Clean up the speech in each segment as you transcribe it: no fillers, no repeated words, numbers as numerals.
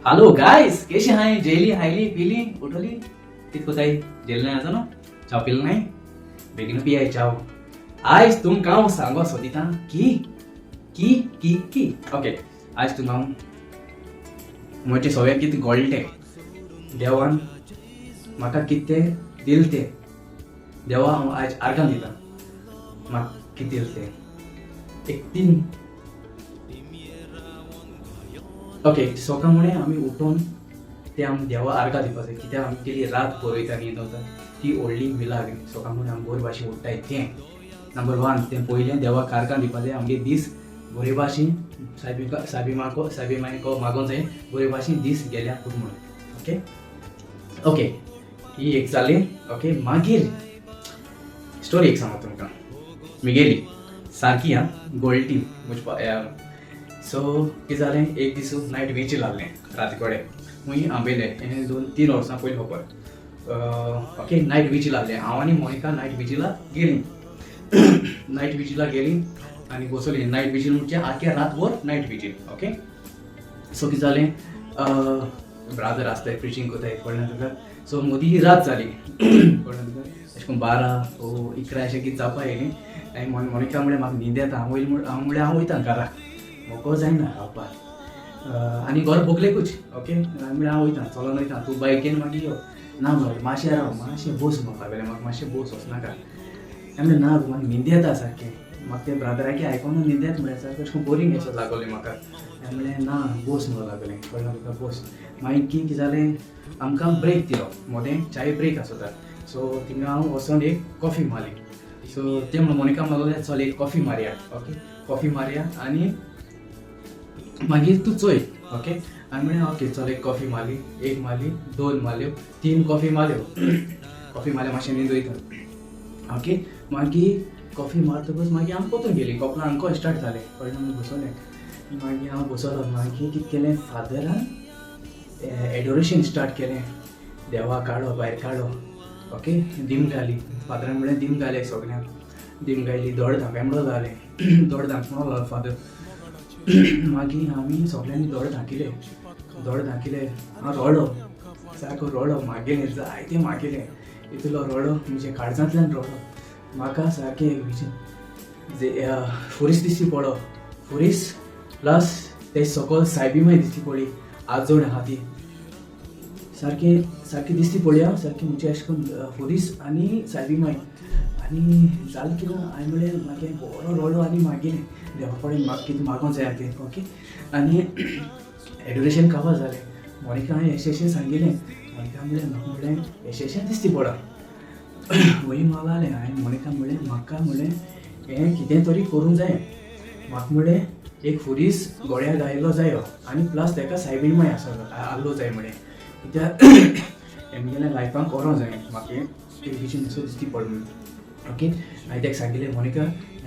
Hello guys, केशी हाय? Jelly, highly, पिली, उठली? कित कोताय? जेल नाही आसा न्हू? चाव पिल नाही? बेगीन पियाय चाव. आयज तुमकां हांव सांगो सोदिता की की की की ओके, आयज तुमकां हांव म्हजें सगळें कितें घडलें, देवान म्हाका कितें दिलें तें, देवा हांव आयज आर्गां दिता म्हाका कितें दिलें तें. एक तीन, ओके, सकाळ फुडें आमी उठून ते आमी देवा आर्गां दिवपा जाय, कित्याक आमी केली रात बरयता न्ही तो ती व्हडली मिलाग्र. सकाळ फुडें आमी बरे भाशेन उठ्ठाय तें नंबर वन. तें पयलें देवाक आर्गां दिवपा जाय. आमगे दीस बरे भाशेन, सायबी सायबी माको, सायबी मायको मागोंक जाय, बरे भाशेन दीस गेल्या पूण म्हणून. ओके ओके, ही एक जाली. ओके, मागीर स्टोरी एक सांगता तुमकां मिगेली सारकी आं गोल्टी मुजपा. सो कितें जालें, एक दीस नायट विजील आहलें राती कडेन खूंय आंबेले. हें 2-3 वर्सां पयलीं खबर. ओके, नायट विजील आहलें. हांव आनी मोनिका नायट विजिला गेलीं. नायट विजिला गेलीं आनी बसली. नायट विजील म्हणजे आख्या रातभर नायट विजील. ओके, सो कितें जालें, ब्रादर आसताय, प्रिचींग कोताय, कळ्ळें तुका? सो मदीं रात जाली, कळ्ळें तुका? अशें करून 12 ओ 11 अशें कितें जावपा येयलीं. आनी मोनिका म्हणलें, म्हाका न्हीद येता. हांव वयलें, हांव म्हणलें, हांव वयता घरा, म्हाका जायना रावपाक आनी घर बगलेकूच. ओके, हांवें म्हणलें, हांव वयता, चलोन वयता, तूं बायकेन मागीर यो. ना म्हणलें, मातशें राव, मातशें बस म्हाका लागलें, म्हाका मातशें बस, वचनाका. हांवें म्हणलें, ना गो, म्हाका न्हीद येता सारकें, म्हाका ते ब्रादराके आयकोन न्हीद येता म्हळ्यार सारकें अशें बोरींग अशें लागोलें म्हाका. हांवें म्हणलें, ना, बस म्हणून लागलें, कळ्ळें तुका? बस. मागीर कितें जालें, आमकां ब्रेक दिलो मोदें, चाय ब्रेक आसता. सो थिंगा हांव वचोन एक कॉफी मारली. सो तें म्हणून मोनिका म्हणलें, चल एक कॉफी मारया. ओके, कॉफी मारया आनी मागीर तूं चोय. ओके, आनी म्हणलें, ओके, चल. एक कॉफी मारली, एक मारली, दोन मारल्यो, तीन कॉफी मारल्यो. कॉफी मारल्या, मातशें न्हीद वयता. ओके, मागीर कॉफी मारतकूच मागीर आमी पोतून गेलीं. कपला आमकां स्टार्ट जालें, कळ्ळें? आमी बसोलें. मागीर हांव बसलो. मागीर कितें केलें, फादरान एडोरेशन स्टार्ट केलें. देवा काडो, भायर काडो. ओके, दिम घाली. फादरान म्हणलें, दिम घाले सगळ्यांक, दिम घाली. दोळे धांपे म्हणून जालें, दोळे धांप म्हणून लागलो फादर. मागीर आमी सगळ्यांनी दोळे धांकिले. दोळे धांकिले, हांव रडो, सारको रडो. मागेलें, जायतें मागेलें. इतलो रडो, म्हणजे काळजांतल्यान रडो. म्हाका सारकें जे फुरीस दिसती पडो, फुरीस प्लस ते सकल सायबी माय दिसती पडली. आजोण आहा ती सारकें सारकें दिसती पडली. आं, सारकें म्हणजे अशें करून फुरीस आनी सायबी माय. आनी जालें कितें, हांवें म्हणलें, मागीर बरो रडो आनी मागीर देवा कडेन म्हाका कितें मागोंक जाय तें. ओके, आनी एडोरेशन काबार जालें. मोनिका हांवें अशें अशें सांगिलें. मोनिका म्हणलें, म्हाका म्हणलें, अशें अशें दिसती पडा वय म्हाका जालें. हांवें मोनिका म्हणलें, म्हाका म्हणलें, हें कितें तरी करूंक जाय. म्हाका म्हणलें, एक फुरीस गोळ्या घायलो जायो आनी प्लस तेका सायबीण माय आसा आहलो जाय म्हणलें, कित्याक हें लायफान करोंक जाय म्हाका एक विजन असो दिसती पड म्हणून. ओके, हांवें तेका सांगिलें, मोनिका,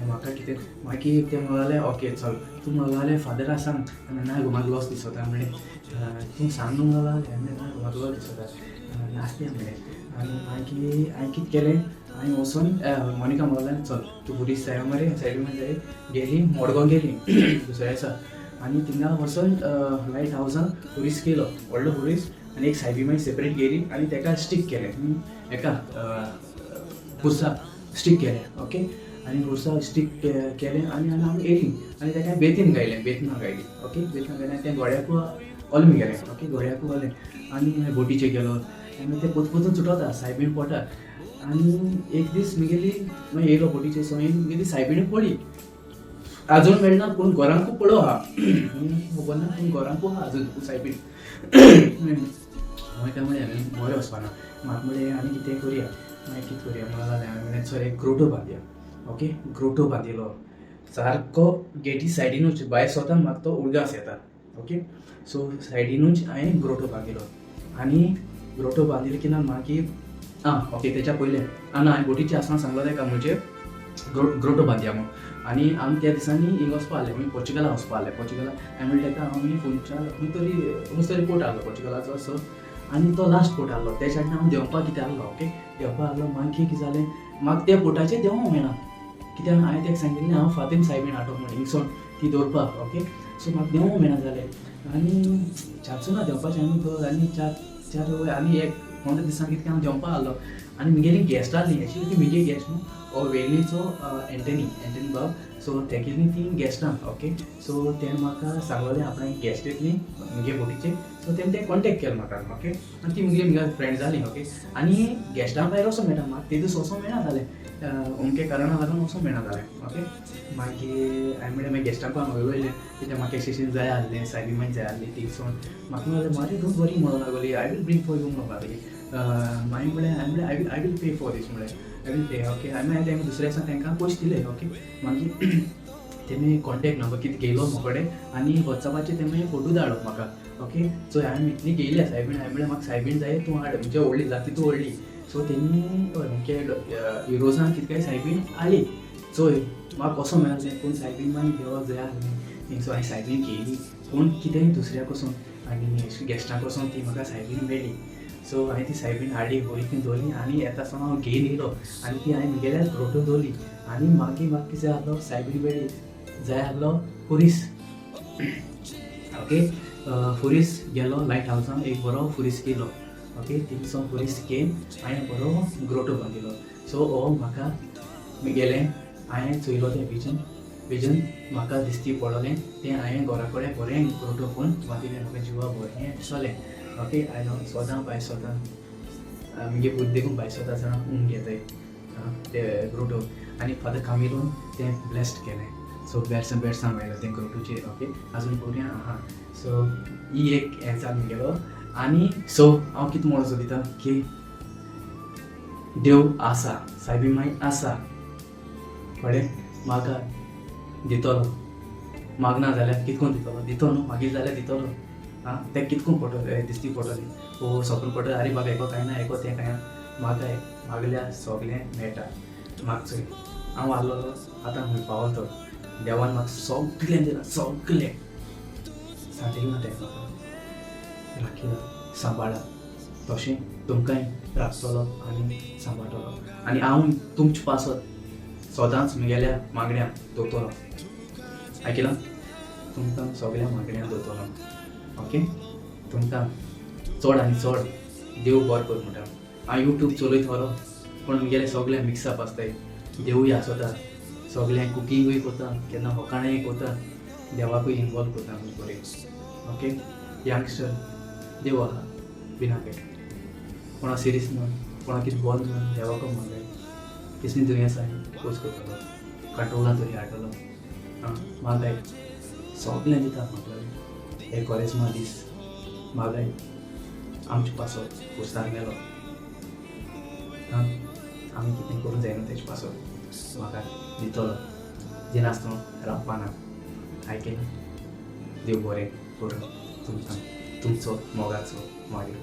म्हाका कितें. मागीर तें म्हणलें, ओके, चल. तूं म्हणलें, फादरा सांग. ना गो, म्हाका लॉस दिसता म्हणलें. तूं सांग न्हू म्हणलें. हांवें ना गो, म्हाका लॉस दिसता, नासतें म्हणलें. आनी मागीर हांवें कितें केलें, हांवें वचोन मोनिका म्हणलें, चल तूं पुलीस जाय मरे, सायबीण जाय. गेली मडगांव, गेली दुसऱ्या दिसा आनी थिंगा वचोन लायट हावसान पुलीस केलो, व्हडलो पुलीस आनी एक सायबी माय सेपरेट गेली आनी तेका स्टीक केलें, हेका पुरसा स्टीक केलें. ओके, आनी पुरसा स्टीक केलें आनी आनी आमी येयलीं आनी तेका बेतीन गायलें, बेतना गायली. ओके, बेतना गायलें आनी तें गोड्याकू ओलमी गेलें. ओके, गोड्याकू ओलें आनी मागीर बोटीचेर गेलो आनी ते पोत पोतून सुटोता सायबीण पोटार. आनी एक दीस मिगेली मागीर येयलो बोटीचेर, सो मिगेली सायबीण पडली. अजून मेळना पूण घरांकू पडो आहा, खबर ना, पूण घरांकू आहा अजून सायबीण. मागीर काय म्हणलें, हांवें बरें वचपाना म्हाका म्हणलें, आनी कितें करुया. मागीर कितें करुया म्हणून जालें, हांवें म्हणलें, सर, एक ग्रोटो बांदया. ओके, ग्रोटो बांदिलो सारको गेटी सायडीनूच. भायर सोता म्हाका तो उडगास येता. ओके, सो सायडीनूच हांवें ग्रोटो बांदिलो आनी ग्रोटो बांदिलो की ना मागीर आं ओके, तेच्या पयलें आं ना, हांवें बोटीचे आसतना सांगलो ताका, म्हणजे ग्रोटो बांदया म्हणून. आनी आमी त्या दिसांनी हिंगा वचपा आहले, आमी पोर्चुगला वचपा आहले. पोर्चुगला हांवें म्हणलें ताका, आमी फुंयच्या खंय तरी खंय तरी पोर्ट आहलो पोर्चुगलाचो असो आनी तो लास्ट पोर्ट आहलो. त्या सायडीन हांव देंवपाक कितें आहलो. ओके, देंवपा आहलो. मागीर कितें जालें, म्हाका त्या बोटाचेर देंवोंक मेळना, कित्याक हांवें ताका सांगिल्लें, हांव फातीम सायबीण हाडटलो म्हण हिंगसोन ती दवरपाक. ओके, सो म्हाका देंवोंक मेळना जालें. आनी चान्सूच ना देंवपाचें. आनी तो आनी चार चार आनी एक 15 दिसां कितकें हांव देंवपा आहलो आनी मुगेली गेस्ट आहली. एक्चुली ती मुगे गेस्ट न्हू, हो वेर्णेचो एंटनी, एंटनी बाब. सो तेगेली ती गेस्टां. ओके, सो तेणें म्हाका सांगलेलें आपणाक गेस्ट येतली मुगे बोटीचेर. सो तेणें तें कॉन्टेक्ट केलें म्हाका. ओके, आनी ती मुगे मुगे फ्रेंड जाली. ओके, आनी गेस्टां भायर वचों मेळटा, म्हाका ते दीस वचों मेळना जालें, अमके कारणा लागून वचों मेळना जालें. ओके, मागीर हांवें म्हणलें, मागीर गेस्टांकूय हांव उलयलें कित्याक म्हाका अशें जाय आहलें, सायबी माय जाय आहली थिंगसून. म्हाका म्हणलें, मारी don't worry म्हणूंक लागली, I will bring for you म्हणूंक लागली. मागीर म्हणलें, हांवें म्हणलें, I will pay for this म्हणलें, I will pay. Okay, हांवें मागीर तेंकां दुसऱ्या दिसा तेंकां पयशे दिले. ओके, मागीर तेमी कॉन्टेक्ट नंबर कितें घेयलो म्हजे कडेन आनी वॉट्सएपाचेर तेमी फोटो धाडलो म्हाका. ओके, सो हांवें इतली घेयल्या सायबीण. हांवें म्हणलें, म्हाका सायबीण जाय, तूं हाड, म्हणजे व्हडली जाता तितू व्हडली. सो तेणी हय अमके इरोजान कितकेय सायबीण हाडली. चोय म्हाका कसो मेळ्ळें, पूण सायबीण मागीर देवाक जाय आहलें. सो हांवें सायबीण घेयली, पूण कितेंय दुसऱ्या कडसून आनी गेस्टां कडसून ती म्हाका सायबीण मेळ्ळी. सो हांवें ती सायबीण हाडली, बरी ती दवरली आनी येता आसतना हांव घेयन येयलो आनी ती हांवें म्हगेल्या ग्रोटो दवरली. आनी मागीर म्हाका कितें जाय आहलो, सायबीण मेळ्ळी, जाय आहलो खुरीस. ओके, खुरीस गेलो लायट हावसान, एक बरो खुरीस केलो. ओके, थिंगसोन खुरीस घेवन हांवें बरो ग्रोटो बांदिलो. सो हो म्हाका गेलें, हांवें चोयलो तें विजन, विजन म्हाका दिसती पडलें तें हांवें घरा कडेन बरें ग्रोटो करून बांदिलें. म्हाका जिवा बरें दिसलें. ओके, हांवें सदां बाय सदां मुगे पूत देखून बाय सदां जाणां ऊन घेताय ते ग्रोटो आनी फादर कामिलोन तें ब्लेस्ड केलें. सो बेडसां बेडसां मेळ्ळें तें ग्रोटोचेर. ओके, आजून पळोवया आहा. सो ही एक हें जालें मुगेलो. आनी सो हांव कितें म्हणूंक सोदिता की देव आसा, सायबी माय आसा, कळ्ळें? म्हाका दितलो, मागना जाल्यार कितकोन दितलो, दितो न्हू, मागीर जाल्यार दितलो. आं, तें कितकोन पडटलें, दिसती पडटली ओ सपन पडटलें, आरे बाबा एको कांय ना, एको तें कांय ना. म्हाका मागल्यार सगळें मेळटा. मागचोय हांव आहलोलो, आतां खंय पावलो तो देवान म्हाका सगळें दिलां, सगळें सांटिना तें म्हाका राखिला, सांबाळा. तशें तुमकांय राखतलो आनी सांबाळटलो आनी हांव तुमचे पासत सदांच म्हगेल्या मागण्यांक दवरतलो. आयकलां? तुमकां सगळ्या मागण्यांक दवरतलो. ओके, तुमकां चड आनी चड देव बरो कर म्हणटा. हांव यूट्यूब चलयतलो, पूण म्हगेलें सगळें मिक्सअप आसताय. देवूय आसता, सगळें कुकिंगूय करता, केन्ना फकाणांय करता, देवाकूय इनवॉल्व करता आमी बरें. ओके यंगस्टर, देव आहा, भिनाकाय. कोणा सिरीस न्हू, कोणा कितें बरो न्हू, देवाको मागाय. किसनी दुयेंस आहा पयस करतलो, कंट्रोलान तरी हाडटलो. आं, मागाय, सगळें दिता. म्हाका हे कॉरेज्मा दीस मागाय, आमचे पासत खुर्सार मेलो. आं, आमी कितें करूंक जायना तेजे पासत, म्हाका दितलो, दिनासतना रावपाना. आयकलें? देव बरें करूं तुमकां. तुमचो मोगाचो मागीर.